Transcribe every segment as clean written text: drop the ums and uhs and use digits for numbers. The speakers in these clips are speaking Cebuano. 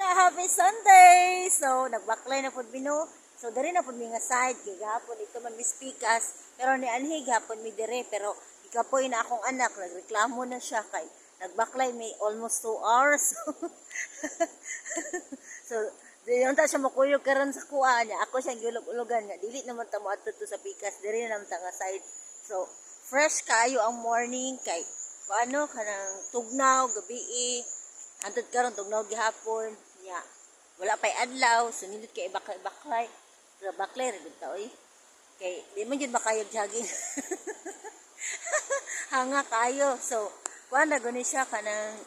Happy Sunday! So, nagbaklay na pud mi, no. So, diri na pud mi nga side. Kay gahapon dito man mi sa pikas. Pero ni anhi gahapon mi dire. Pero ikapoy na akong anak. Nagreklamo na siya kay nagbaklay mi almost 2 hours. So, di ta siya makuyog karon sa kuha niya. Ako siyang giulog-ulogan nga. Dili naman ta moadto to sa pikas. Diri na naman ta nga side. So, fresh kayo ang morning kay paano kanang tugnaw gabi, hantod karon tugnaw gihapon nya wala pay adlaw, so nindot kay baklay baklay, pero baklay ra gud ta oy, kay di man jud makayog jogging, hanga kayo. So kuan na guni siya, kanang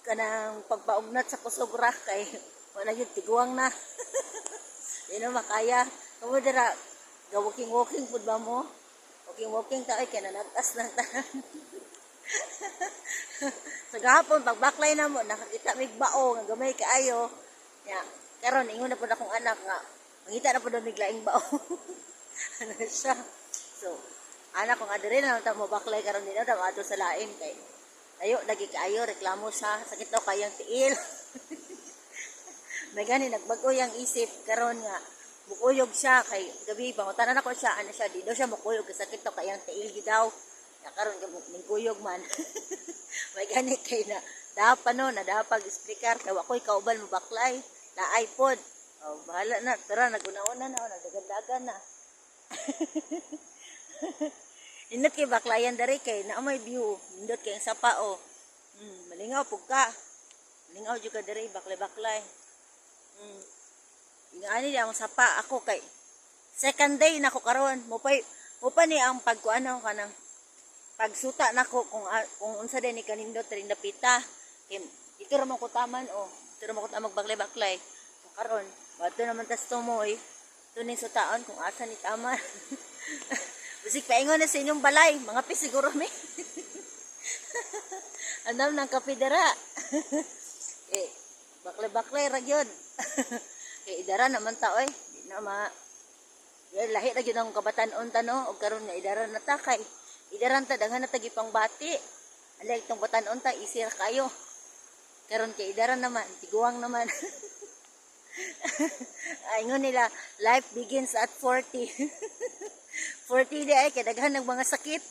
kanang pagpaugnat sa kusog ra, kay wala jud, tiguang na, di na makaya. Kamo dira ga walking walking pud ba mo? Walking walking ta ay kay nanagtas lang tanan. Sa gahapon pagbaklay na mo, nakakita mig bao nga gamay kaayo nya. Karon ingon na pud akong anak nga mangita na pud mig laing bao. Ano siya. So anak ko nga diri na lang ta mo baklay karon, di na ta adto sa lain kay ayo lagi kaayo reklamo sa sakit daw kayang tiil. May gani nagbago yang isip karon nga mukuyog siya, kay gabi pangutanan ako siya, ano siya, di daw siya mukuyog kay sakit daw kayang tiil gid daw. Ya karon ningkuyog man. May gani kay na dapat no na dapat explicar kay wa koy kauban mo baklay na iPod. Oh, bahala na, tara, naguna-una na, oh, nagdagan-dagan na. Nindot kay baklayan diri kay naa may view. Nindot kay ang sapa oh. Malingaw pug ka. Malingaw jud ka diri baklay-baklay. Ingani di ang sapa ako kay second day na ko karon. Mo pa ni ang pagkuano kanang pagsuta nako kung unsa din ni kanindot ring dapita. Kay dito ra man ko taman oh. Dito ra man ko taman baklay-baklay. So, karon, bato naman tas tumoy. Ito ning sutaon kung asa ni tama. Bisig paingon na sa inyong balay, mga pi siguro mi. Andam ng kape dara. Eh, baklay-baklay ra gyud. Kay idara naman ta oy, di na ma ya, lahi ra gyud ang kabatan-on ta no, og karon nga idaran na ta kay idaran ta daghan na ta gipangbati. Alay itong batan-on ta easy ra kayo. Karon kay idaran naman, tiguang naman. Ay, ingon nila, life begins at 40. 40 di ay kay daghan ng mga sakit.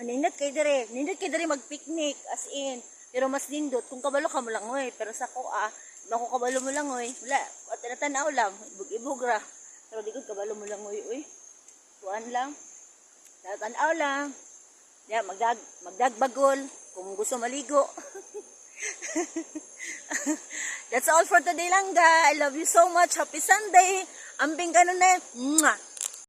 Nindot kay dire, nindot kay dire mag-picnic as in. Pero mas nindot kung kabalo ka mo langoy, pero sa ko ah, di ako kabalo mo langoy. Wala, at tinatanaw lang, ibog-ibog ra. Pero di ko kabalo mo langoy, uy. Kuan lang. Tatanaw lang. Ya, magdagbagol kung gusto maligo. That's all for today lang, ga. I love you so much. Happy Sunday. Ambing ganun na. Mwah!